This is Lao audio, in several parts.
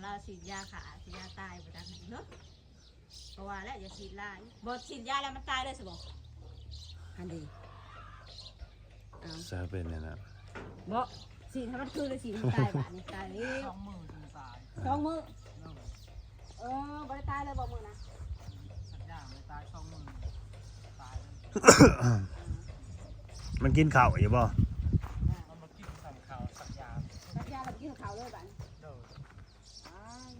ລາວສີດຢາຂ້າ ສີດຢາຕາຍບໍ່ຈັກເນາະ. ກໍວ່າແລ້ວຢ່າສີດຫຼາຍ. ບໍ່ສີດຢາແລ້ວມັນຕາຍເລີຍຊິບໍ່? ອັນນີ້ ເອົາ ຊະເປັນແນວນັ້ນ. ບໍ່ ສີດໃຫ້ມັນຄືນ ແລ້ວສີດໃຫ້ມັນຕາຍບາດນີ້ ຕາຍແລ້ວ. ສອງມື້ຈຶ່ງຕາຍ. ສອງມື້? ໂດຍ. ເອີ ບໍ່ໄດ້ຕາຍເລີຍບໍ່ມື້ນະ? ສັດຢາໄດ້ຕາຍສອງມື້ ຕາຍເລີຍ. ມັນກິນເຂົ້າຢູ່ບໍ່? ມັນບໍ່ກິນສຳເຂົ້າ ສັດຢາ. ສັດຢາແລ້ວກິນເຂົ້າເລີຍບາດນີ້. ໂດຍ. ອ້າຍ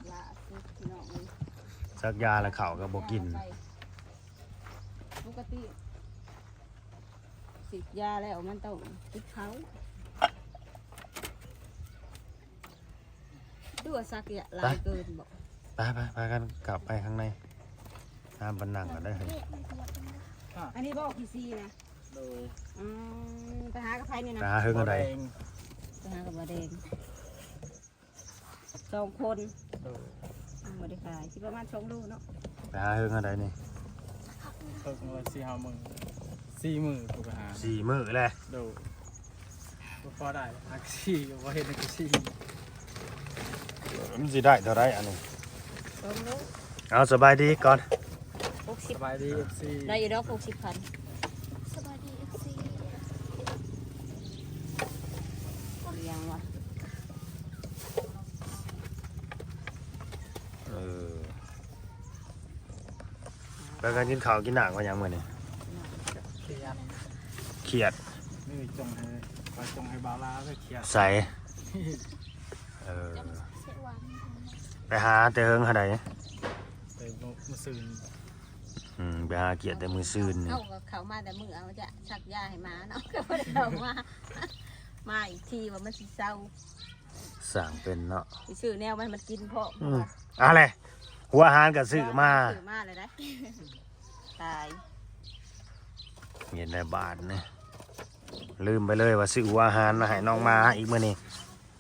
ຫຼ້າສຸດພີ່ນ້ອງເອີຍ ສັກຢາແລ້ວເຂົ້າກໍບໍ່ກິນ. ປົກກະຕິສີດຢາແລ້ວມັນຕ້ອງກິນເຂົ້າ. ຄືວ່າສັກຫຼາຍເກີນບໍ? ໄປ ໄປ ພາກັນກັບໄປຂ້າງໃນ. ຫ້າມປານນັ່ງກັນໄດ້. ອັນນີ້ບໍ່ຂີ້ຊີ້ນະ? ໂດຍ. ອືມ ໄປຫາກັບໃຜນີ້ນະ? ໄປຫາເຮິງອັນໃດ? ໄປຫາກັບບ່າວແດງ ສອງຄົນ. ໂດຍ. ຍັງບໍ່ໄດ້ຂາຍ ຊິປະມານສອງໂລເນາະ. ໄປຫາເຮິງອັນໃດນີ້? ເພິ່ນວ່າຊິຫາມື້ ສີ່ມື້ ກູໄປຫາ ສີ່ມື້ແຫຼະ. ໂດຍ. ບໍ່ພໍໄດ້ ຫາກະຊີ ບໍ່ເຫັນກະຊີ. ມັນຊິໄດ້ເທົ່າໃດອັນນີ້? ສອງໂລ. ເອົາ ສະບາຍດີກ່ອນ. ຫົກສິບ ສະບາຍດີ ເອັຟຊີ ໄດ້ຢູ່ດອກ ຫົກສິບພັນ. ສະບາຍດີ ເອັຟຊີ. ອີຫຍັງວະ? ເອີ ແລ້ວກໍກິນເຂົ້າກິນນ້ຳກັນຫຍັງມື້ນີ້? ຂຽດ ຂຽດ. ນີ້ຈົ່ງໃຫ້ ຂໍຈົ່ງໃຫ້ບ່າວລາວເດີ ຂຽດ. ໃສ? ເອີ ໄປຫາແຕ່ເຫິງຫັ້ນໃດ? ແຕ່ມື້ ມື້ຊືນ. ອືມ ໄປຫາຂຽດແຕ່ມື້ຊືນນີ້. ເຂົາກໍເຂົ້າມາແຕ່ມື້ ເອົາຈະສັກຢາໃຫ້ໝາເນາະ ກໍບໍ່ໄດ້ເຂົ້າມາ. ມາອີກທີວ່າມັນຊິເຊົາ. ສ້າງເປັນເນາະ ຊິຊື້ແນວມາໃຫ້ມັນກິນພ້ອມ. ອືມ ອັນແຫຼະ ຫົວອາຫານກໍຊື້ມາ ຊື້ມາແລ້ວໄດ໋. ຕາຍ ເຫັນແລ້ວບາດນີ້ ລືມໄປເລີຍວ່າຊື້ຫົວອາຫານມາໃຫ້ນ້ອງໝາອີກມື້ນີ້.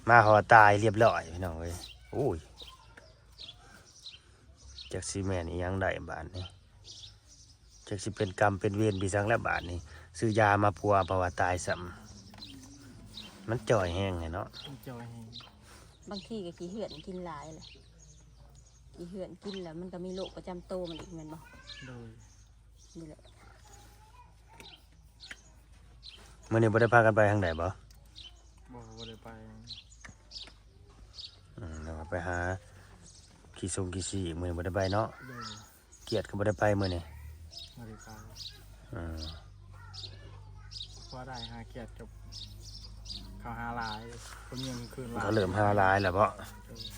ມາພໍຕາຍລຽບລ້ອຍພີ່ນ້ອງເອີຍ. ໂອ້ຍ ຈັກຊິແມ່ນອີ່ຫຍັງໄດ້ບາດນີ້. ຈັກຊິເປັນກຳເປັນເວນໄປສັງແລ້ວບາດນີ້. ຊື້ຢາມາປົວເພາະວ່າຕາຍຊ້ຳ. ມັນຈ່ອຍແຮງແຫຼະເນາະ ມັນຈ່ອຍແຮງ. ບາງທີກໍຂີ້ເຫື່ອນກິນຫຼາຍແຫຼະ ຂີ້ເຫື່ອນກິນແລ້ວມັນກໍມີໂລກປະຈຳໂຕມັນອີກແມ່ນບໍ່? ໂດຍ. ນີ້ແຫຼະ. ມື້ນີ້ບໍ່ໄດ້ພາກັນໄປທາງໃດບໍ່? ບໍ່ ບໍ່ໄດ້ໄປ. ອືມ ແລ້ວກໍໄປຫາຂີ້ຊົງຂີ້ຊີ ມື້ນີ້ບໍ່ໄດ້ໄປເນາະ? ໂດຍ. ຂຽດກໍບໍ່ໄດ້ໄປມື້ນີ້? ບໍ່ໄດ້ໄປ. ອືມ ພໍໄດ້ຫາຂຽດກັບເຂົາຫາຫຼາຍ ຄົນຍັງຄືນຫຼາຍ ເຂົາເລີ່ມຫາຫຼາຍແລ້ວບໍ? ໂດຍ.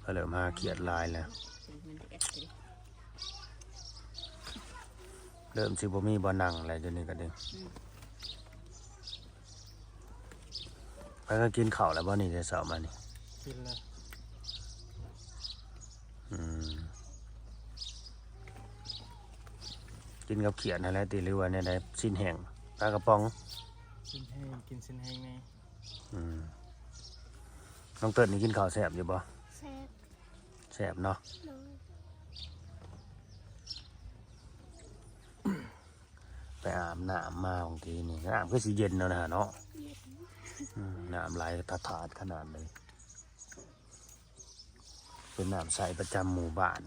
ກໍເລີ່ມຫາຂຽດຫຼາຍແລ້ວ ເລີ່ມຊິບໍ່ມີບ່ອນນັ່ງແລ້ວ ດຽວນີ້ກໍດີ. ອືມ ພາກັນກິນເຂົ້າແລ້ວບໍ່ນີ້ ແຕ່ເຊົ້າມານີ້? ກິນແລ້ວ. ອືມ ກິນກັບຂຽດຫັ້ນແຫຼະຕິ ຫຼືວ່າແນວໃດ? ຊີ້ນແຫ້ງ ປາກະປ໋ອງ? ຊີ້ນແຫ້ງ ກິນຊີ້ນແຫ້ງແດ່. ອືມ ນ້ອງເຕີນນີ້ກິນເຂົ້າແຊບຢູ່ບໍ່? ແຊບ ແຊບເນາະ. ໂດຍ. ໄປອາບນ້ຳມາບາງທີນີ້ ນ້ຳຄືຊິເຢັນແລ້ວນະເນາະ. ເຢັນ. ອືມ ນ້ຳໄຫຼຖາດໆຂະໜາດເລີຍ. ເປັນນ້ຳໃຊ້ປະຈຳໝູ່ບ້ານ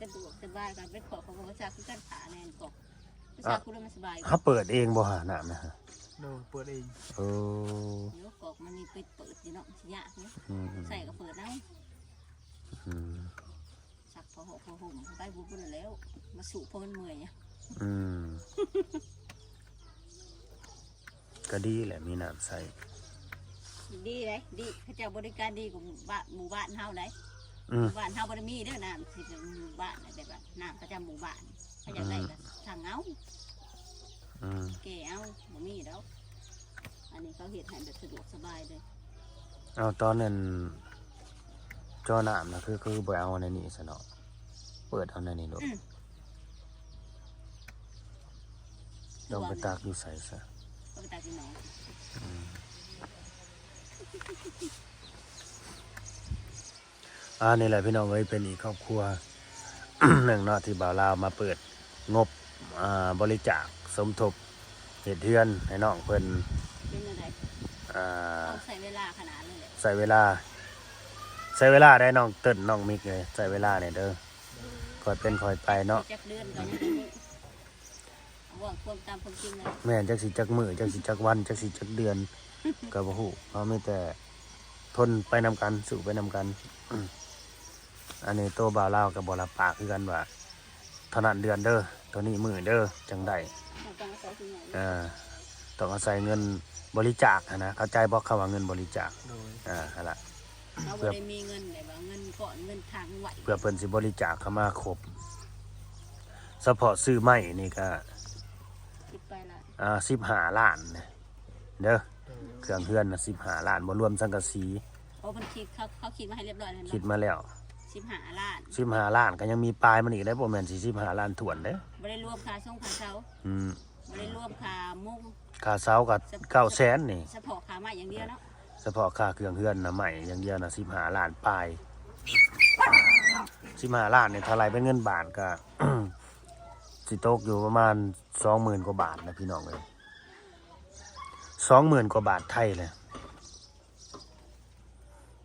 ສະດວກສະບາຍ. ກັນໄປຂໍເຂົາກໍບໍ່ຈັກຄືກັນ ຜ້າແນ່ນກໍບໍ່ຈັກ. ອ່ະ ຄືມັນສະບາຍ. ເຮົາເປີດເອງບໍ່ຫານ້ຳນະ? ໂດຍ ເປີດເອງ. ເອີ ໂຍກອກມັນນີ້ໄປເປີດຢູ່ເນາະ ມັນຊິຍາກເນາະ. ອືມ ໃສ່ກໍເປີດເອົາ. ອືມ ຊັກຜ້າຫົ່ມ ຜ້າຫົ່ມໄປພຸ້ນແລ້ວ ມາສູບເພາະມັນເມື່ອຍ. ອືມ ກໍດີແຫຼະ ມີນ້ຳໃຊ້. ດີເດ້ ດີ ເຂົາເຈົ້າບໍລິການດີກວ່າໝູ່ບ້ານ ໝູ່ບ້ານເຮົາເດ້. ອືມ ໝູ່ບ້ານເຮົາບໍ່ໄດ້ມີເດີນ້ຳທີ່ໝູ່ບ້ານ ແບບວ່ານ້ຳປະຈຳໝູ່ບ້ານ ເຂົາຢາກໄດ້ກໍ ອືມ ສັ່ງເອົາ. ອືມ ແກ່ເອົາ ບໍ່ມີດອກ. ອັນນີ້ເຂົາເຮັດໃຫ້ແບບສະດວກສະບາຍເລີຍ. ເອົາ ຕອນນັ້ນຈໍ້ນ້ຳນະ ຄື ຄືບໍ່ເອົາໃນນີ້ຊະເນາະ ເປີດເອົາໃນນີ້ໂລດ. ອືມ ຕ້ອງໄປຕັກຢູ່ໃສຊະ? ຕ້ອງໄປຕັກຢູ່ໜອງ. ອືມ ອ່າ ນີ້ແຫຼະພີ່ນ້ອງເອີຍ ເປັນອີກຄອບຄົວໜຶ່ງເນາະ ທີ່ບ່າວລາວມາເປີດ ງົບ ອ່າ ບໍລິຈາກສົມທົບເຮັດເຮືອນໃຫ້ນ້ອງເພິ່ນ ເປັນຈັ່ງໃດ ອ່າ ຕ້ອງໃຊ້ເວລາຂະໜາດນັ້ນແຫຼະ ໃຊ້ເວລາ ໃຊ້ເວລາໄດ໋ນ້ອງເຕີນ ນ້ອງມິກເອີຍ ໃຊ້ເວລາແດ່ເດີ ຄ່ອຍເປັນຄ່ອຍໄປເນາະ ຈັກເດືອນກໍຍັງບໍ່ຮູ້ ເວົ້າຄວາມຕາມຄວາມຈິງເລີຍ ແມ່ນ ຈັກຊິຈັກມື້ ຈັກຊິຈັກວັນ ຈັກຊິຈັກເດືອນ ກໍບໍ່ຮູ້ ເຮົາມີແຕ່ທົນໄປນຳກັນ ສູ້ໄປນຳກັນ. ອັນນີ້ໂຕບ່າວລາວກໍບໍ່ຮັບປາກຄືກັນວ່າ ເທົ່ານັ້ນເດືອນເດີ ເທົ່ານີ້ມື້ເດີ ຈັ່ງໄດ້ ເຮົາຕ້ອງອາໄສຜູ້ໃຫຍ່ ອ່າ ຕ້ອງອາໄສເງິນບໍລິຈາກຫັ້ນນະ ເຂົ້າໃຈບໍ່ ຄຳວ່າເງິນບໍລິຈາກ ໂດຍ ອ່າ ຫັ້ນລະ ເຮົາບໍ່ໄດ້ມີເງິນແບບວ່າເງິນກ້ອນ ເງິນທາງໄຫວ ເພື່ອເພິ່ນຊິບໍລິຈາກເຂົ້າມາຄົບ ສະເພາະຊື້ໄມ້ນີ້ກໍ ສິບປາຍລ້ານ ອ່າ ສິບຫ້າລ້ານເດີ ເຄື່ອງເຮືອນນະ ສິບຫ້າລ້ານ ບໍ່ລວມສັງກະສີ ໂອ້ ເພິ່ນຄິດ ເຂົາ ເຂົາຄິດມາໃຫ້ລຽບຮ້ອຍແລ້ວ ຄິດມາແລ້ວ ສິບຫ້າລ້ານ ສິບຫ້າລ້ານ ກໍຍັງມີປາຍມັນອີກເດ້ ບໍ່ແມ່ນຊິສິບຫ້າລ້ານຖ້ວນເດ້ ບໍ່ໄດ້ລວມຄ່າຊົງຄ່າເຊົ່າ ອືມ ບໍ່ໄດ້ລວມຄ່າມຸງ ຄ່າເຊົ່າກໍເກົ້າແສນນີ້ ສະເພາະຄ່າໄມ້ຢ່າງດຽວເນາະ ສະເພາະຄ່າເຄື່ອງເຮືອນນະ ໄມ້ຢ່າງດຽວນະ ສິບຫ້າລ້ານປາຍ ສິບຫ້າລ້ານນີ້ ຖ້າໄລ່ເປັນເງິນບາດກໍ ຊິຕົກຢູ່ປະມານສອງໝື່ນກວ່າບາດນະ ພີ່ນ້ອງເອີຍ ສອງໝື່ນກວ່າບາດໄທແຫຼະ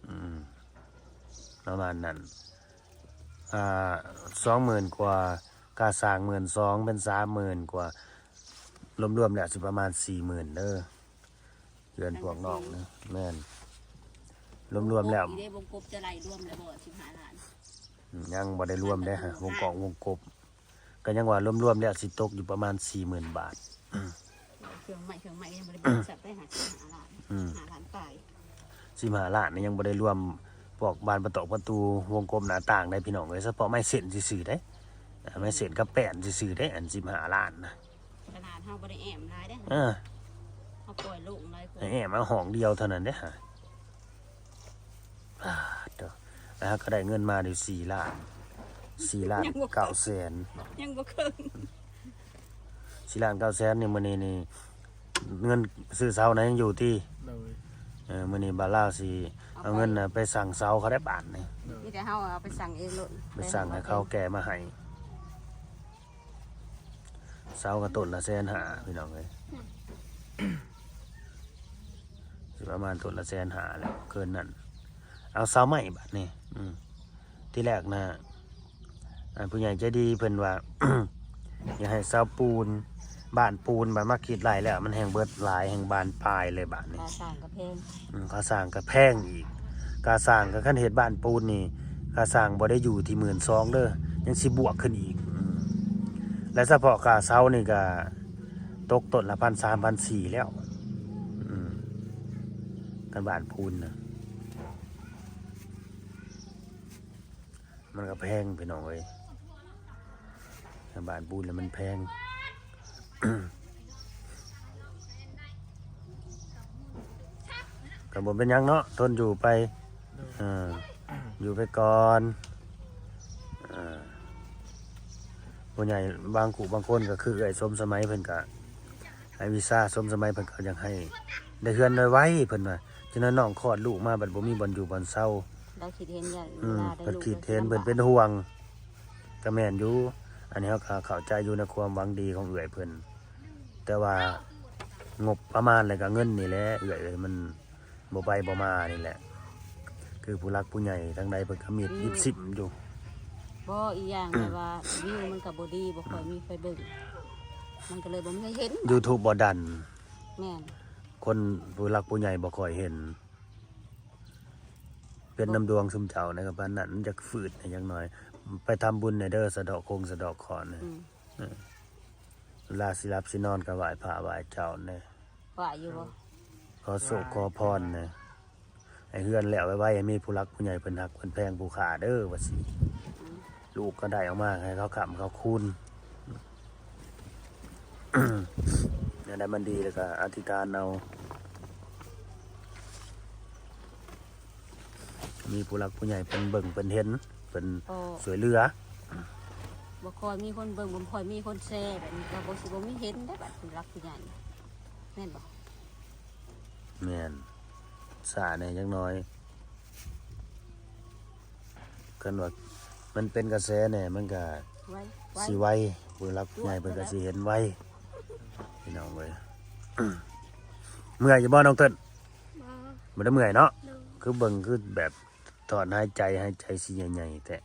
ອືມ ປະມານນັ້ນ ອ່າ ສອງໝື່ນກວ່າ ຄ່າສ້າງໝື່ນສອງ ເປັນສາມໝື່ນກວ່າ ລວມໆແລ້ວຊິປະມານສີ່ໝື່ນເດີ ເຮືອນພວກນ້ອງນະ ແມ່ນ ລວມໆແລ້ວ ວົງກົບອີເດ້ ວົງກົບຈະໄດ້ລວມແລ້ວບໍ່ ສິບຫ້າລ້ານ ອືມ ຍັງບໍ່ໄດ້ລວມເດ້ ວົງກອງວົງກົບ ກໍຍັງວ່າລວມໆແລ້ວຊິຕົກຢູ່ປະມານສີ່ໝື່ນບາດ ເຄື່ອງໄມ້ ເຄື່ອງໄມ້ຍັງບໍ່ໄດ້ເບິດສັບໄດ້ຫາ ສິບຫ້າລ້ານ ອືມ ຫ້າລ້ານປາຍ ສິບຫ້າລ້ານນີ້ຍັງບໍ່ໄດ້ລວມພວກບານປະຕອກປະຕູ ວົງກົບໜ້າຕ່າງໄດ໋ພີ່ນ້ອງເອີຍ ສະເພາະໄມ້ເສັ້ນຊື່ໆເດ້ ອ່າ ໄມ້ເສັ້ນກັບແປ້ນຊື່ໆເດ້ ອັນສິບຫ້າລ້ານນະ ຂະໜາດເຮົາບໍ່ໄດ້ແອ້ມຫຼາຍເດ້ ເອີ ເຮົາປ່ອຍໂລ່ງຫຼາຍກວ່າ ແອ້ມເອົາຫ້ອງດຽວເທົ່ານັ້ນເດ້ ປາດໂທ້ ແລ້ວເຮົາກໍໄດ້ເງິນມາຢູ່ສີ່ລ້ານ ສີ່ລ້ານເກົ້າແສນ ຍັງບໍ່ເຄິ່ງ ສີ່ລ້ານເກົ້າແສນນີ້ ມື້ນີ້ນີ້ ເງິນຊື້ເສົານະຍັງຢູ່ຕິ ໂດຍ ເອີ ມື້ນີ້ບ່າວລາວຊິເອົາເງິນນະໄປສັ່ງເສົາເຂົາໄດ້ບາດນີ້ ໂດຍ ມີແຕ່ເຮົາເອົາໄປສັ່ງເອງໂລດ ໄປສັ່ງໃຫ້ເຂົາແກ່ມາໃຫ້ ເສົາກໍຕົ້ນລະແສນຫ້າ ພີ່ນ້ອງເອີຍ ຊິປະມານຕົ້ນລະແສນຫ້າແຫຼະ ຄືນນັ້ນ ເອົາເສົາໄມ້ບາດນີ້ ອືມ ທີແລກນະ ອັນຜູ້ໃຫຍ່ໃຈດີເພິ່ນວ່າ ຢາກໃຫ້ເສົາປູນ ບານປູນ ບາດມາຄິດໄລ່ແລ້ວ ມັນແຮ່ງເບິດຫຼາຍ ແຮ່ງບານປາຍເລີຍບາດນີ້ ຄ່າສ້າງກໍແພງ ອືມ ຄ່າສ້າງກໍແພງອີກ ຄ່າສ້າງກໍ ຄັນເຮັດບານປູນນີ້ ຄ່າສ້າງບໍ່ໄດ້ຢູ່ທີ່ໝື່ນສອງເດີ ຍັງຊິບວກຂຶ້ນອີກ ອືມ ແລະສະເພາະຄ່າເສົານີ້ກໍຕົກຕົ້ນລະພັນສາມ ພັນສີ່ແລ້ວ ອືມ ຄັນບານປູນນະ ມັນກໍແພງພີ່ນ້ອງເອີຍ ບ້ານປູນແລ້ວມັນແພງ ກໍບໍ່ເປັນຫຍັງເນາະ ທົນຢູ່ໄປ ໂດຍ ເອີ ຢູ່ໄປກ່ອນ ເອີ ຜູ້ໃຫຍ່ບາງຄູ່ບາງຄົນກໍຄືເອື້ອຍສົມສະໄໝ ເພິ່ນກໍ ໃຫ້ວິຊາສົມສະໄໝ ເພິ່ນກໍຢາກໃຫ້ໄດ້ເຮືອນໄວໆ ເພິ່ນວ່າ ຈັ່ງນັ້ນນ້ອງຄອດລູກມາບັດບໍ່ມີບ່ອນຢູ່ບ່ອນເຊົາ ລາວຄິດເຫັນຢ່າງ ອືມ ເວລາໄດ້ ເພິ່ນຄິດເຫັນ ເພິ່ນເປັນຫ່ວງ ກໍແມ່ນຢູ່ ອັນນີ້ເຮົາກໍເຂົ້າໃຈຢູ່ໃນຄວາມຫວັງດີຂອງເອື້ອຍເພິ່ນ ແຕ່ວ່າງົບປະມານ ແລະກໍເງິນນີ້ແຫຼະ ເອື້ອຍເອີຍ ມັນ ບໍ່ໄປບໍ່ມານີ້ແຫຼະ ຄືຜູ້ຫຼັກຜູ້ໃຫຍ່ທາງໃດເພິ່ນກໍມີດ ມີດ ຍິບຊິມຢູ່ ບໍ່ ອີກຢ່າງແບບວ່າວິວມັນກໍບໍ່ດີ ບໍ່ຄ່ອຍມີໃຜເບິ່ງ ມັນກໍເລີຍບໍ່ມີໃຜເຫັນ ຢູທູບບໍ່ດັນ ແມ່ນ ຄົນຜູ້ຫຼັກຜູ້ໃຫຍ່ບໍ່ຄ່ອຍເຫັນ ເປັນນຳດວງຊຸມເຈົ້ານະ ກໍປານນັ້ນ ມັນຢາກຝືດແດ່ຈັກໜ້ອຍ ໄປທຳບຸນແດ່ເດີ ສະເດາະຄົງສະເດາະເຄາະນະ ອືມ ເອີ ເວລາຊິຫຼັບຊິນອນກໍໄຫວ້ພະໄຫວ້ເຈົ້າແດ່ ໄຫວ້ຢູ່ບໍ່? ຂໍໂຊກຂໍພອນແດ່ ໃຫ້ເຮືອນແລ້ວໄວໆ ໃຫ້ມີຜູ້ຫຼັກຜູ້ໃຫຍ່ເພິ່ນຮັກເພິ່ນແພງຜູ້ຂ້າເດີ ວ່າຊີ້ ອືມ ລູກກໍໄດ້ອອກມາໃຫ້ເຂົາຄ້ຳເຂົາຄູນ ແນວໃດມັນດີແລ້ວກໍອະທິຖານເອົາ ມີຜູ້ຫຼັກຜູ້ໃຫຍ່ເພິ່ນເບິ່ງເພິ່ນເຫັນ ເພິ່ນ ໂອ້ ຊ່ວຍເຫຼືອ ບໍ່ຄ່ອຍມີຄົນເບິ່ງ ບໍ່ຄ່ອຍມີຄົນແຊ ແບບນີ້ກໍບໍ່ ຊິບໍ່ມີເຫັນໄດ໋ ບັດຜູ້ຫຼັກຜູ້ໃຫຍ່ ແມ່ນບໍ່? ແມ່ນ ຊ້າແດ່ຈັກໜ້ອຍ ຄັນວ່າມັນເປັນກະແສແດ່ ມັນກໍ ໄວ ໄວ ຊິໄວ ຜູ້ຫຼັກຜູ້ໃຫຍ່ເພິ່ນກໍຊິເຫັນໄວ ພີ່ນ້ອງເອີຍ. ເມື່ອຍຢູ່ບໍ່ນ້ອງເຕີນ? ບໍ່ ບໍ່ໄດ້ເມື່ອຍເນາະ. ໂດຍ ຄືເບິ່ງຄືແບບຖອນຫາຍໃຈ ຫາຍໃຈຊິໃຫຍ່ໆແທ້.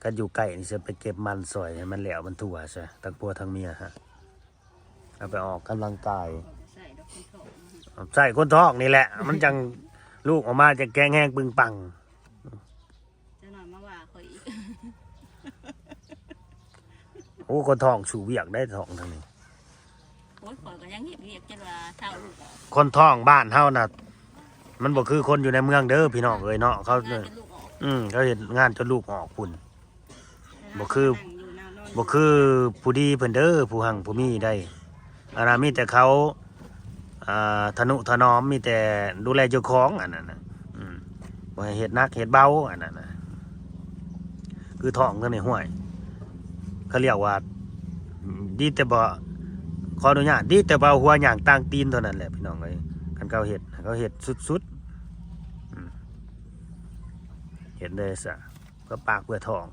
ຄັນຢູ່ໃກ້ນີ້ຊິໄປເກັບມັນຊ່ອຍໃຫ້ມັນແລ້ວມັນທົ່ວຊະ ທັງຜົວທັງເມຍຫັ້ນ. ເອົາໄປອອກກຳລັງກາຍ ໃຊ້ຄົນທ້ອງນີ້ແຫຼະ ມັນຈັ່ງລູກອອກມາຈັ່ງແຂງແຮງປຶງປັງ. ຈັກໜ້ອຍມາວ່າຂ້ອຍອີກ. ໂອ້ ຄົນທ້ອງສູ້ວຽກໄດ້ ທ້ອງທາງນີ້. ໂອ້ຍ ຂ້ອຍກໍຍັງເຮັດວຽກຈົນວ່າເຊົາລູກອອກ. ຄົນທ້ອງບ້ານເຮົານະ ມັນບໍ່ຄືຄົນຢູ່ໃນເມືອງເດີພີ່ນ້ອງເອີຍເນາະ. ເຂົາ ເຮັດງານຈົນລູກອອກ. ອືມ ເຂົາເຮັດງານຈົນລູກອອກພຸ້ນ. ບໍ່ຄື ບໍ່ຄືຜູ້ດີເພິ່ນເດີ ຜູ້ຮັ່ງຜູ້ມີໄດ໋. ອັນນັ້ນມີແຕ່ເຂົາ ອ່າ ທະນຸຖະໜອມ ມີແຕ່ດູແລເຈົ້າຂອງ ອັນນັ້ນນະ. ອືມ ບໍ່ໃຫ້ເຮັດໜັກເຮັດເບົາ ອັນນັ້ນນະ. ຄືທ້ອງເທົ່ານີ້ ຫ້ວຍ ເຂົາລຽກວ່າ ດີແຕ່ບໍ່ ຂໍອະນຸຍາດ ດີແຕ່ບໍ່ເອົາຫົວຍ່າງຕາງຕີນເທົ່ານັ້ນແຫຼະ ພີ່ນ້ອງເອີຍ. ຄັນເຂົາເຮັດ ເຂົາເຮັດສຸດໆ. ອືມ ເຮັດໄດ້ຊະ ເພື່ອປາກເພື່ອທ້ອງ.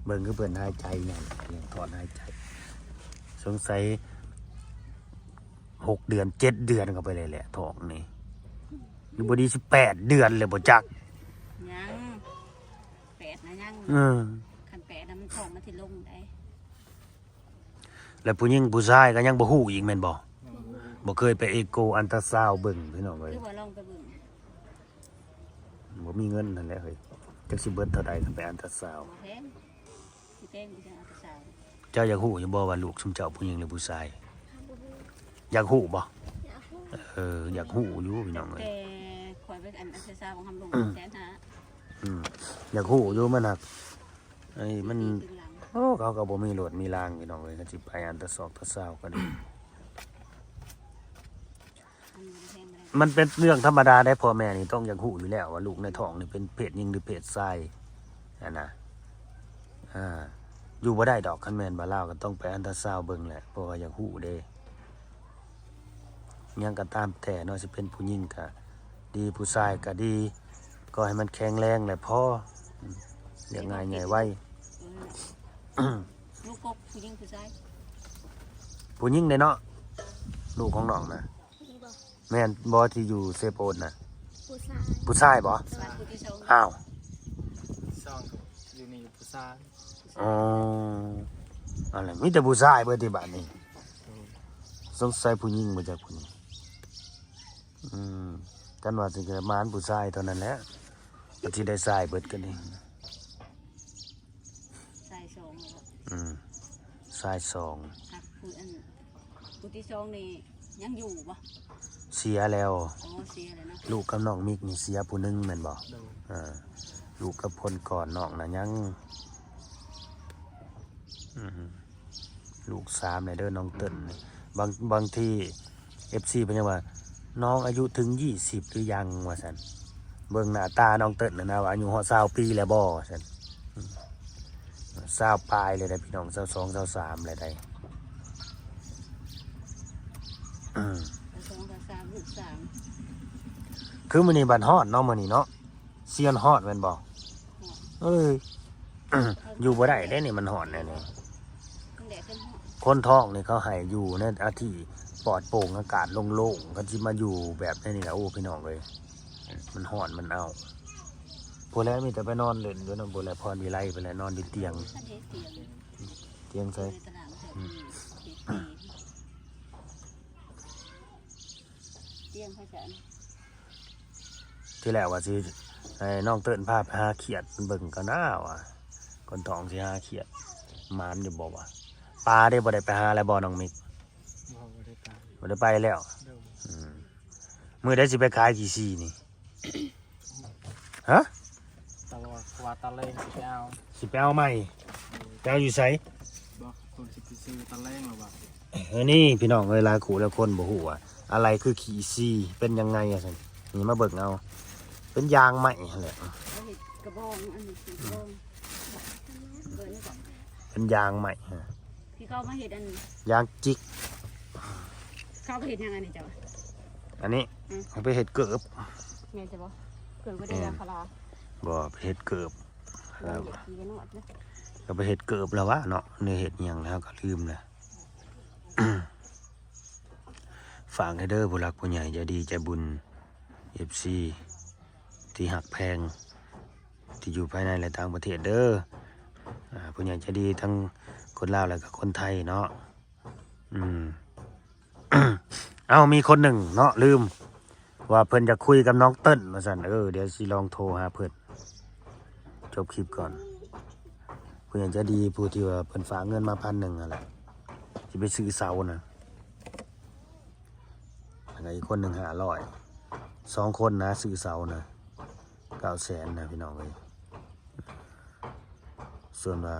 ເບິ່ງຄືເພິ່ນຫາຍໃຈຫຍັງ ຍັງຖອນຫາຍໃຈ. ສົງໄສຫົກເດືອນເຈັດເດືອນເຂົ້າໄປເລີຍແຫຼະ ທ້ອງນີ້. ຢູ່ບໍ່ດີສິບແປດເດືອນແລ້ວບໍ່ຈັກ. ຍັງ ແປດນະຍັງ. ເອີ ຄັນແປດນະມັນທ້ອງມັນຊິລົງໄດ໋. ແລ້ວຜູ້ຍິງຜູ້ຊາຍກໍຍັງບໍ່ຮູ້ອີກແມ່ນບໍ່? ອືມ ບໍ່ເຄີຍໄປເອໂກອັນຕາຊາວເບິ່ງ ພີ່ນ້ອງເອີຍ. ຄືວ່າລອງໄປເບິ່ງ. ບໍ່ມີເງິນຫັ້ນແຫຼະເຮີ້ຍ ຈັກຊິເບິດເທົ່າໃດຄັນໄປອັນຕາຊາວ. ບໍ່ແພງ ຊິແພງຢູ່ຈັກອັນຕາຊາວ. ເຈົ້າຢາກຮູ້ຢູ່ບໍ່ວ່າລູກຊຸມເຈົ້າຜູ້ຍິງຫຼືຜູ້ຊາຍ? ຢາກຮູ້ບໍ່? ຢາກຮູ້. ເອີ ຢາກຮູ້ຢູ່ພີ່ນ້ອງເອີຍ. ແຕ່ຂ້ອຍໄປອັນຕາຊາວຂອງຫຳລົງແສນຫ້າ. ອືມ ຢາກຮູ້ຢູ່ ມັນຫາກ ເອີຍ ມັນ ໂອ້ ເຂົາກໍບໍ່ມີລົດມີລາງ ພີ່ນ້ອງເອີຍ. ຄັນຊິໄປອັນຕາຊອກຕາຊາວກໍດີ ມັນເປັນເລື່ອງທຳມະດາໄດ໋. ພໍ່ແມ່ນີ້ຕ້ອງຢາກຮູ້ຢູ່ແລ້ວວ່າລູກໃນທ້ອງນີ້ເປັນເພດຍິງຫຼືເພດຊາຍຫັ້ນນະ. ອ່າ ຢູ່ບໍ່ໄດ້ດອກ ຄັນແມ່ນວ່າລາວກໍຕ້ອງໄປອັນຕາຊາວເບິ່ງແຫຼະ ເພາະວ່າຢາກຮູ້ເດ້. ຫຍັງກໍຕາມແຕ່ເນາະ ຊິເປັນຜູ້ຍິງກໍດີ ຜູ້ຊາຍກໍດີ ຂໍໃຫ້ມັນແຂງແຮງແຫຼະພໍ. ອືມ ລຽງງ່າຍໃຫຍ່ໄວ. ອືມ ລູກກົກຜູ້ຍິງຜູ້ຊາຍ? ຜູ້ຍິງເດ້ເນາະ ລູກຂອງນ້ອງນະ. ນີ້ບໍ່? ແມ່ນບໍ່ ທີ່ຢູ່ເຊໂປນນະ? ຜູ້ຊາຍ. ຜູ້ຊາຍບໍ່? ສ່ວນຜູ້ທີ່ສອງ? ອ້າວ ສອງກໍຢູ່ນີ້ຜູ້ຊາຍ. ອໍ ອັນນັ້ນມີແຕ່ຜູ້ຊາຍເບິດຕິບາດນີ້. ອືມ ສົງໄສຜູ້ຍິງບໍ່ຈັກຜູ້ນີ້. ອືມ ຄັນວ່າຊິເກີດມາອັນຜູ້ຊາຍເທົ່ານັ້ນແຫຼະ ກໍຊິໄດ້ຊາຍເບິດກັນນີ້. ຊາຍສອງແລ້ວບໍ່? ອືມ ຊາຍສອງ. ຫາກຜູ້ອັນ ຜູ້ທີ່ສອງນີ້ຍັງຢູ່ບໍ່? ເສຍແລ້ວ. ອໍ ເສຍແລ້ວເນາະ. ລູກກັບນ້ອງມິກນີ້ເສຍຜູ້ໜຶ່ງແມ່ນບໍ່? ໂດຍ. ເອີ ລູກກັບຄົນກ່ອນ ນ້ອງນະຍັງ. ອືມ ລູກສາມແລ້ວເດີນ້ອງເຕີນນີ້. ບາງ ບາງທີເອັຟຊີເພິ່ນຍັງວ່າ ນ້ອງອາຍຸເຖິງຊາວປີຫຼືຍັງ ວ່າຊັ້ນ. ເບິ່ງໜ້າຕານ້ອງເຕີນຫັ້ນນະ ວ່າອາຍຸຮອດຊາວປີແລ້ວບໍ່ ວ່າຊັ້ນ. ອືມ ຊາວປາຍແລ້ວໄດ໋ພີ່ນ້ອງ ຊາວສອງ ຊາວສາມແລ້ວໄດ໋. ອືມ ຊາວສອງ ຊາວສາມ ລູກສາມ. ຄືມື້ນີ້ບັດຮ້ອນເນາະ ມື້ນີ້ເນາະ. ຊຽນຮ້ອນແມ່ນບໍ່? ຮ້ອນ. ເອີຍ ຢູ່ບໍ່ໄດ້ເດ້ນີ້ ມັນຮ້ອນແນວນີ້. ມັນແດດເປັນຮ້ອນ. ຄົນທ້ອງນີ້ເຂົາໃຫ້ຢູ່ໃນອາທີ່ປອດໂປ່ງ ອາກາດໂລ່ງໆ ຄັນຊິມາຢູ່ແບບໃນນີ້ລະ ໂອ້ ພີ່ນ້ອງເອີຍ ມັນຮ້ອນ ມັນເອົ້າ. ພຸ້ນແຫຼະ ມີແຕ່ໄປນອນຫຼິ້ນຢູ່ນຳ ພຸ້ນແຫຼະ ພອນວິໄລ ພຸ້ນແຫຼະ ນອນຢູ່ຕຽງ. ຄັນເຮັດຕຽງ ຕຽງໃສ? ຢູ່ໃນຕະຫຼາດ ອືມ ເຮັດຕຽງ. ຕຽງພະຈັນ. ທີແລກວ່າຊິໃຫ້ນ້ອງເຕີນພາໄປຫາຂຽດເບິ່ງກ່ອນນາວ່າ ຄົນທ້ອງຊິຫາຂຽດໝານຢູ່ບໍ່ວະ. ປາເດ້ ບໍ່ໄດ້ໄປຫາແລ້ວບໍ່ນ້ອງມິກ? ບໍ່ ບໍ່ໄດ້ໄປ. ບໍ່ໄດ້ໄປແລ້ວ? ໂດຍ. ອືມ ມື້ໃດຊິໄປຂາຍຂີ້ຊີນີ້? ຮະ? ຕາລອດ ວ່າຕາແລງຊິໄປເອົາ. ຊິໄປເອົາໃໝ່? ໂດຍ. ໄປເອົາຢູ່ໃສ? ບໍ່ ເພິ່ນຊິໄປຊື້ຕາແລງແລ້ວວ່າ. ເອີ ນີ້ພີ່ນ້ອງເອີຍ ຫຼາຍຄູ່ຫຼາຍຄົນບໍ່ຮູ້ວ່າອາໄລຄືຂີ້ຊີເປັນຍັງໄງວ່າຊັ້ນ. ນີ້ມາເບິ່ງເອົາ ເປັນຢາງໄມ້ຫັ້ນແຫຼະ. ເຮົາເຮັດກະບອງ ອັນນີ້ຄືກະບອງ ເປັນຢາງໄມ້ ທີ່ເຂົາມາເຮັດອັນ ຢາງຈິກ. ເຂົາໄປເຮັດຫຍັງອັນນີ້ເຈົ້າ? ອັນນີ້ ອືມ ເອົາໄປເຮັດເກີບ. ແມ່ນໃຊ່ບໍ່? ເກີບບໍ່ໄດ້ ແມ່ນ ຢາງພາລາ. ບໍ່ ໄປເຮັດເກີບ. ກໍໄປເຮັດເກີບແລ້ວວະເນາະ ຫຼືເຮັດຫຍັງແລ້ວກໍລືມແລ້ວ. ຝາກແດ່ເດີ ຜູ້ຫຼັກຜູ້ໃຫຍ່ໃຈດີໃຈບຸນ ເອັຟຊີ ທີ່ຮັກແພງ ທີ່ຢູ່ພາຍໃນ ແລະ ຕ່າງປະເທດເດີ. ອາ ຜູ້ໃຫຍ່ໃຈດີທັງຄົນລາວ ແລະ ກໍຄົນໄທເນາະ. ອືມ ເອົ້າ ມີຄົນໜຶ່ງເນາະ ລືມ ວ່າເພິ່ນຢາກຄຸຍກັບນ້ອງເຕີນວ່າຊັ້ນ. ເອີ ດຽວຊິລອງໂທຫາເພິ່ນ ຈົບຄລິບກ່ອນ. ຜູ້ໃຫຍ່ໃຈດີຜູ້ທີ່ວ່າເພິ່ນຝາກເງິນມາພັນໜຶ່ງຫັ້ນແຫຼະ ຊິໄປຊື້ເສົານະ ແລ້ວກໍອີກຄົນໜຶ່ງຫ້າຮ້ອຍ ສອງຄົນນະ ຊື້ເສົານະ ເກົ້າແສນນະ ພີ່ນ້ອງເອີຍ. ສ່ວນວ່າ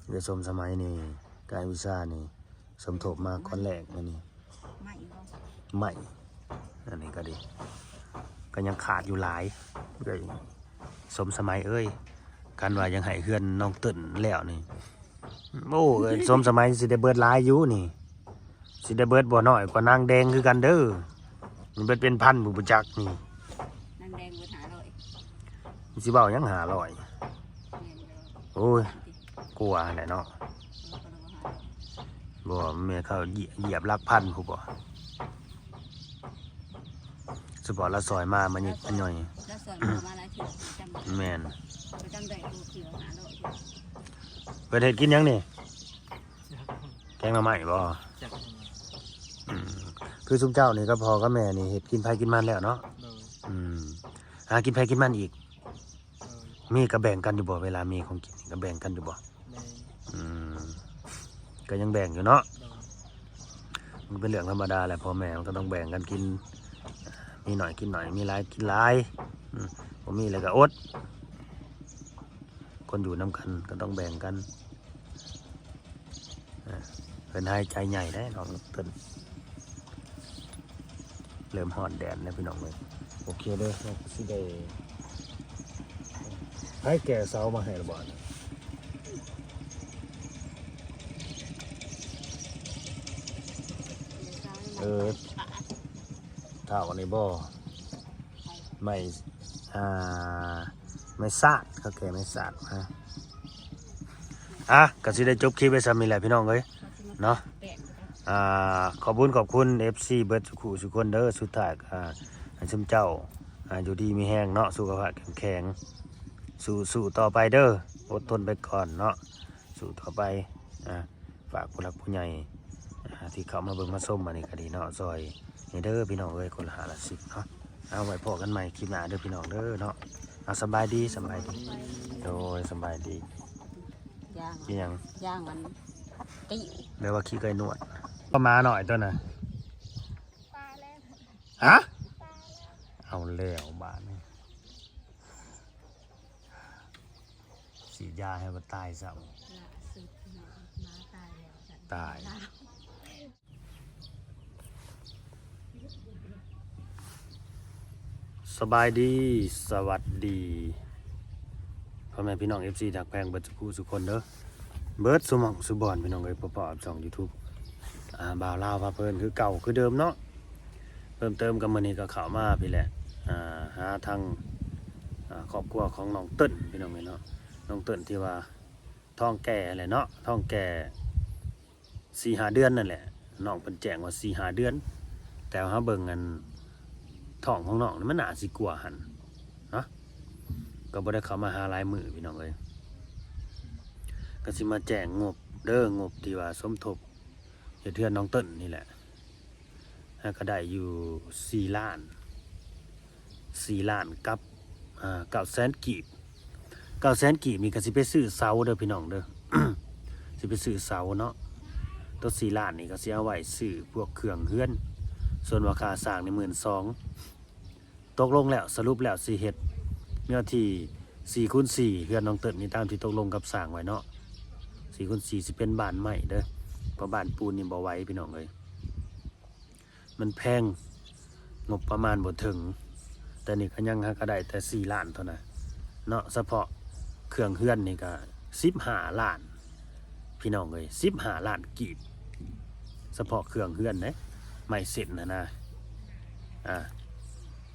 ເອື້ອຍສົມສະໄໝນີ້ ກາຍວິຊານີ້ ສົມທົບມາກ້ອນແລກມື້ນີ້ ໄມ້ບໍ່ ໄມ້ ອັນນີ້ກໍດີ ກໍຍັງຂາດຢູ່ຫຼາຍ ເອື້ອຍສົມສະໄໝເອີຍ. ຄັນວ່າຢາກໃຫ້ເຮືອນນ້ອງເຕີນແລ້ວນີ້ ໂອ້ ເອື້ອຍສົມສະໄໝຊິໄດ້ເບິດຫຼາຍຢູ່ນີ້ ຊິໄດ້ເບິດບໍ່ ນ້ອຍກວ່ານາງແດງຄືກັນເດີ ມັນເບິດເປັນພັນພຸ້ນ ບໍ່ຈັກນີ້. ນາງແດງເບິດຫ້າຮ້ອຍ ມັນຊິເວົ້າຫຍັງຫ້າຮ້ອຍ ແມ່ນແລ້ວ ໂອ້ຍ ກວ່າຫັ້ນແຫຼະເນາະ. ບໍ່ ແມ່ນເຂົາຢຽບ ຢຽບຫຼັກພັນພຸ້ນບໍ່ ສະເພາະລາວຊ່ອຍມາ ມາຍິກມາຍ່ອຍ ລາວຊ່ອຍມາຫຼາຍເທື່ອ ຈຳໄດ້ ແມ່ນ ຈຳໄດ້ ໂຕເທື່ອຫ້າຮ້ອຍ ເພິ່ນເຮັດກິນຫຍັງນີ້? ແກງໜໍ່ໄມ້ບໍ່? ຈັກ ອືມ ຄືຊຸມເຈົ້ານີ້ກັບພໍ່ກັບແມ່ນີ້ເຮັດກິນໃຜກິນມັນແລ້ວເນາະ? ໂດຍ ອືມ ຫາກິນໃຜກິນມັນອີກ ໂດຍ ມີກໍແບ່ງກັນຢູ່ບໍ່? ເວລາມີຂອງກິນນີ້ກໍແບ່ງກັນຢູ່ບໍ່? ແບ່ງ ອືມ ກໍຍັງແບ່ງຢູ່ເນາະ? ໂດຍ ມັນເປັນເລື່ອງທຳມະດາແຫຼະ ພໍ່ແມ່ມັນກໍຕ້ອງແບ່ງກັນກິນ ມີໜ້ອຍກິນໜ້ອຍ ມີຫຼາຍກິນຫຼາຍ ອືມ ບໍ່ມີແລ້ວກໍອົດ ຄົນຢູ່ນຳກັນກໍຕ້ອງແບ່ງກັນ. ເອີ ເພິ່ນຫາຍໃຈໃຫຍ່ເດ້ນ້ອງເພິ່ນ ເລີ່ມຮ້ອນແດດແລ້ວພີ່ນ້ອງເອີຍ. ໂອເຄເດີ ເຮົາກໍຊິໄດ້ ໃຜແກ່ເສົາມາໃຫ້ລະບາດນີ້? ເອີ ເຖົ້າອັນນີ້ບໍ່? ໄມ້ ອ່າ ໄມ້ສາດ ເຂົາແກ່ໄມ້ສາດມາ. ອ່ະ ກໍຊິໄດ້ຈົບຄລິບໄວ້ສ່ຳນີ້ແຫຼະພີ່ນ້ອງເອີຍເນາະ. ອ່າ ຂອບບຸນຂອບຄຸນເອັຟຊີເບິດສູ່ຄູ່ສູ່ຄົນເດີ. ສຸດທ້າຍ ອ່າ ໃຫ້ຊຸມເຈົ້າ ອ່າ ຢູ່ດີມີແຮງເນາະ ສຸຂະພາບເຂັ້ມແຂງ ສູ້ໆຕໍ່ໄປເດີ ອົດທົນໄປກ່ອນເນາະ ສູ້ຕໍ່ໄປ. ອ່າ ຝາກຜູ້ຫຼັກຜູ້ໃຫຍ່ ອ່າ ທີ່ເຂົ້າມາເບິ່ງມາຊົມອັນນີ້ກໍດີເນາະ ຊ່ອຍແດ່ເດີພີ່ນ້ອງເອີຍ ຄົນລະຫ້າລະສິບເນາະ. ເອົາ ໄວ້ພໍ້ກັນໃໝ່ຄລິບໜ້າເດີພີ່ນ້ອງເດີເນາະ. ເອົາ ສະບາຍດີ ສະບາຍດີ ໂດຍ ສະບາຍດີ. ຍ່າງ ອີຫຍັງ? ຍ່າງມັນຕິ ແບບວ່າຂີ້ໄກ່ນວດ ປາໝານ້ອຍຕົວນັ້ນ. ຮະ? ເອົາແລ້ວບາດນີ້ ສີດຢາໃຫ້ມັນຕາຍຊ້ຳ. ລ່າສຸດເນາະ ໝາຕາຍແລ້ວ ຕາຍ. ສະບາຍດີ ສະຫວັດດີ ພໍ່ແມ່ພີ່ນ້ອງເອັຟຊີທີ່ຮັກແພງເບິດສູ່ຄູ່ສູ່ຄົນເດີ ເບິດສູ່ໝ່ອງສູ່ບ່ອນພີ່ນ້ອງເອີຍ. ພໍ້ກັບຊ່ອງຢູທູບ ອ່າ ບ່າວລາວພາເພີນຄືເກົ່າຄືເດີມເນາະ. ເພີ່ມເຕີມກັບມື້ນີ້ກໍເຂົ້າມາພີ້ແຫຼະ ອ່າ ຫາທາງ ອ່າ ຄອບຄົວຂອງນ້ອງເຕີນພີ່ນ້ອງເອີຍເນາະ. ນ້ອງເຕີນທີ່ວ່າທ້ອງແກ່ຫັ້ນແຫຼະເນາະ ທ້ອງແກ່ ສີ່ຫ້າເດືອນນັ້ນແຫຼະ ນ້ອງເພິ່ນແຈ້ງວ່າສີ່ຫ້າເດືອນ ແຕ່ວ່າເຮົາເບິ່ງອັນທ້ອງຂອງນ້ອງນີ້ມັນໜ້າຊິກວ່າຫັ້ນເນາະ. ກໍບໍ່ໄດ້ເຂົ້າມາຫາຫຼາຍມື້ພີ່ນ້ອງເອີຍ ກໍຊິມາແຈ້ງງົບເດີ ງົບທີ່ວ່າສົມທົບເຮັດເຮືອນນ້ອງເຕີນນີ້ແຫຼະ ຫາກໍໄດ້ຢູ່ສີ່ລ້ານ ສີ່ລ້ານກັບ ອ່າ ເກົ້າແສນກີບ. ເກົ້າແສນກີບນີ້ກໍຊິໄປຊື້ເສົາເດີພີ່ນ້ອງເດີ ຊິໄປຊື້ເສົາເນາະ. ຕົວສີ່ລ້ານນີ້ກໍຊິເອົາໄວ້ຊື້ພວກເຄື່ອງເຮືອນ ສ່ວນວ່າຄ່າສ້າງນີ້ໝື່ນສອງ. ຕົກລົງແລ້ວ ສະຫຼຸບແລ້ວຊິເຮັດເນື້ອທີ່ສີ່ຄູນສີ່ ເຮືອນນ້ອງເຕີນນີ້ ຕາມທີ່ຕົກລົງກັບຊ່າງໄວ້ເນາະ. ສີ່ຄູນສີ່ ຊິເປັນບ້ານໄມ້ເດີ ເພາະບ້ານປູນນີ້ບໍ່ໄຫວພີ່ນ້ອງເອີຍ ມັນແພງ ງົບປະມານບໍ່ເຖິງ. ແຕ່ນີ້ກໍຍັງຫາກໍໄດ້ແຕ່ສີ່ລ້ານເທົ່ານັ້ນເນາະ ສະເພາະເຄື່ອງເຮືອນນີ້ກໍສິບຫ້າລ້ານພີ່ນ້ອງເອີຍ ສິບຫ້າລ້ານກີບ ສະເພາະເຄື່ອງເຮືອນເດ້ ໄມ້ເສັ້ນຫັ້ນນະ ອ່າ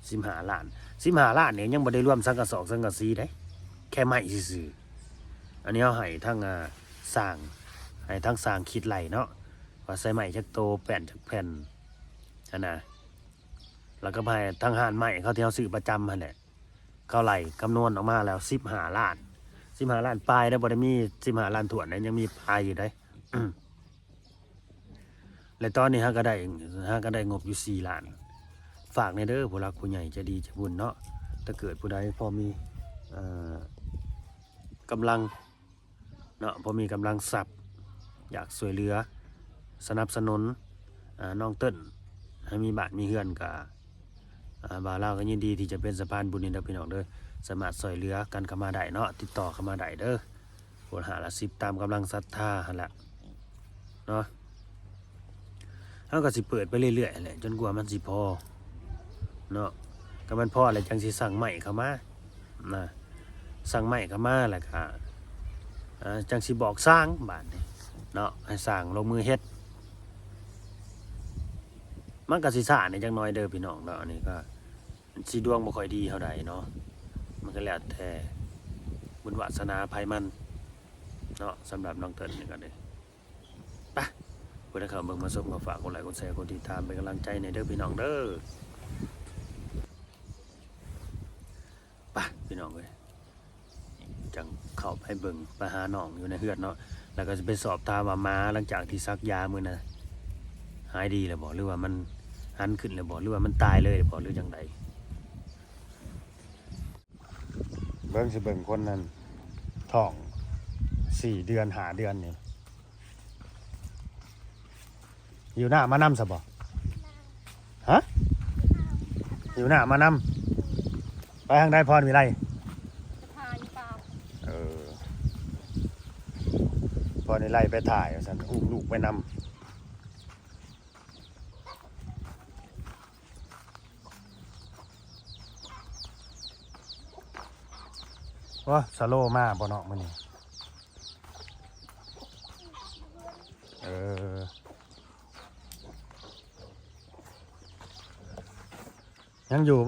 ສິບຫ້າລ້ານ ສິບຫ້າລ້ານນີ້ຍັງບໍ່ໄດ້ລວມສັງກະສອກສັງກະສີເດ້. ແຄ່ໄມ້ຊື່ໆ. ອັນນີ້ເຮົາໃຫ້ທາງ ອ່າ ຊ່າງ ໃຫ້ທາງຊ່າງຄິດໄລ່ເນາະ ວ່າໃຊ້ໄມ້ຈັກໂຕ ແປ້ນຈັກແຜ່ນຫັ້ນນະ. ແລ້ວກໍໃຫ້ທາງຮ້ານໄມ້ເຂົາທີ່ເຮົາຊື້ປະຈຳຫັ້ນແຫຼະ ເຂົາໄລ່ຄຳນວນອອກມາແລ້ວສິບຫ້າລ້ານ ສິບຫ້າລ້ານປາຍເດ້ ບໍ່ໄດ້ມີສິບຫ້າລ້ານຖ້ວນເດ້ ຍັງມີປາຍຢູ່ເດ້. ແລະຕອນນີ້ຫາກໍໄດ້ ຫາກໍໄດ້ງົບຢູ່ສີ່ລ້ານ. ຝາກແດ່ເດີ ຜູ້ຫຼັກຜູ້ໃຫຍ່ໃຈດີໃຈບຸນເນາະ ຖ້າເກີດຜູ້ໃດພໍມີ ເອີ ກຳລັງເນາະ ພໍມີກຳລັງຊັບ ຢາກຊ່ວຍເຫຼືອສະໜັບສະໜູນ ອາ ນ້ອງເຕີນໃຫ້ມີບ້ານມີເຮືອນ ກະ ອາ ບ່າວລາວກໍຍິນດີທີ່ຈະເປັນສະພານບຸນນີ້ເດີພີ່ນ້ອງເດີ. ສາມາດຊ່ວຍເຫຼືອກັນເຂົ້າມາໄດ້ເນາະ ຕິດຕໍ່ເຂົ້າມາໄດ້ເດີ ຄົນຫ້າລະສິບ ຕາມກຳລັງສັດທາຫັ້ນແຫຼະເນາະ. ເຮົາກໍຊິເປີດໄປເລື້ອຍໆແຫຼະ ຈົນກວ່າມັນຊິພໍເນາະ. ກໍມັນພໍແລ້ວຈັ່ງຊິສັ່ງໄມ້ເຂົ້າມານະ ສັ່ງໄມ້ເຂົ້າມາແລ້ວກໍ ອາ ຈັ່ງຊິບອກຊ່າງບາດນີ້ເນາະ ໃຫ້ຊ່າງລົງມືເຮັດ. ມັນກໍຊິຊ້າແດ່ຈັກໜ້ອຍເດີພີ່ນ້ອງເນາະ ອັນນີ້ກໍຊິດວງບໍ່ຄ່ອຍດີເທົ່າໃດເນາະ ມັນກໍແລ້ວແຕ່ບຸນວາສະໜາໃຜມັນເນາະ. ສຳລັບນ້ອງເຕີນນີ້ກໍເດ້ ໄປ ຜູ້ໃດເຂົ້າເບິ່ງມາຊົມກໍຝາກກົດໄລກົດແຊກົດຕິດຕາມເປັນກຳລັງໃຈແດ່ເດີພີ່ນ້ອງເດີ. ໄປພີ່ນ້ອງເອີຍ ຈັ່ງເຂົ້າໄປເບິ່ງ ໄປຫານ້ອງຢູ່ໃນເຮືອນເນາະ ແລ້ວກໍຊິໄປສອບຖາມວ່າໝາຫຼັງຈາກທີ່ສັກຢາມື້ນັ້ນຫາຍດີແລ້ວບໍ່ ຫຼືວ່າມັນຫັນຂຶ້ນແລ້ວບໍ່ ຫຼືວ່າມັນຕາຍເລີຍບໍ່ ຫຼືຈັ່ງໃດ. ເບິ່ງ ຊິເບິ່ງຄົນນັ້ນທ້ອງສີ່ເດືອນຫ້າເດືອນນີ້ ຫິວນ້ຳມານຳຊະບໍ່? ຮະ? ຫິວນ້ຳມານຳ. ໄປທາງໃດພອນວິໄລ? ສະພານປ່າ. ເອີ ພອນວິໄລໄປຖ່າຍວ່າຊັ້ນ ອຸ້ມລູກໄປນຳ. ໂອ້ ສະໂລມາບໍ່ເນາະມື້ນີ້. ເອີ ຍັງຢູ່ບໍ່?